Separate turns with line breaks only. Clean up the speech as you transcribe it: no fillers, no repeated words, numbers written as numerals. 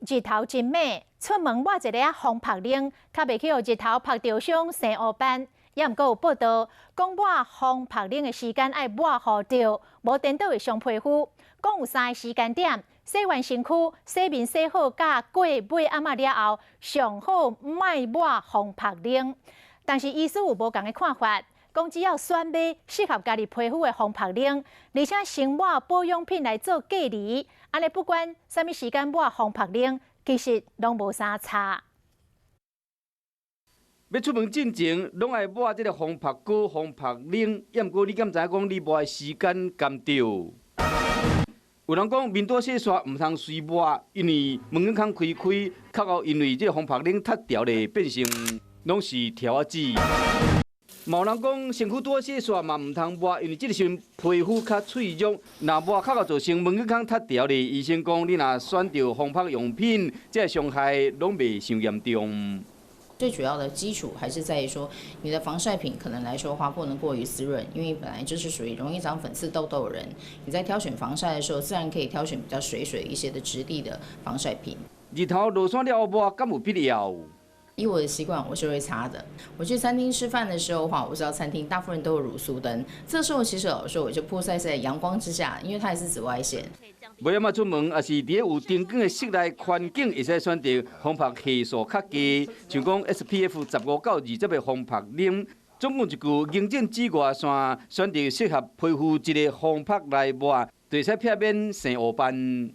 日頭真猛，出門抹一个防曬奶，較袂去予日頭曬著傷生烏斑。也毋過有報道講抹防曬奶的時間愛抹予著，無顛倒會傷皮膚。講有三个時間點，洗完身軀、洗面洗好，佮過尾暗仔了後，上好莫抹防曬奶。但是醫師有無仝的看法，講只要選買適合家己皮膚的防曬奶，而且先抹保養品來做隔離，按呢不管啥物時間抹防曬奶，其實攏無啥差。
欲出門進前，攏愛抹這个防曬膏、防曬奶。也毋過你敢知影講你抹的時間敢著？有人講面拄洗煞毋通隨抹，因為毛孔開開，較後因為這个防曬奶脫掉咧，變成攏是條仔紙。嘛有人講身軀拄洗煞嘛毋通抹，因為這个時陣皮膚較脆弱，若抹較後造成毛孔脫掉咧。醫生講你若選著防曬用品，這个傷害攏袂傷嚴重。
最主要的基礎還是在於說，你的防曬品可能來說的話不能過於滋潤，因為本來就是屬於容易長粉刺痘痘的人。你在挑選防曬的時候，自然可以挑選比較水水一些的質地的防曬品。
日頭落山了後抹，敢有必要？
以我的習慣，我是會擦的。我去餐廳吃飯的時候的話，我知道餐廳大部分都有乳素燈，這時候其實老實說，我就曝曬在陽光之下，因為它也是紫外線。
尾暗仔出門，抑是佇咧有燈光的室內環境，會使選擇防曬係數較低，像講 SPF 15到20的防曬奶。總共一句，凝見紫外線，選擇適合皮膚這个防曬來抹，就會使避免生烏斑。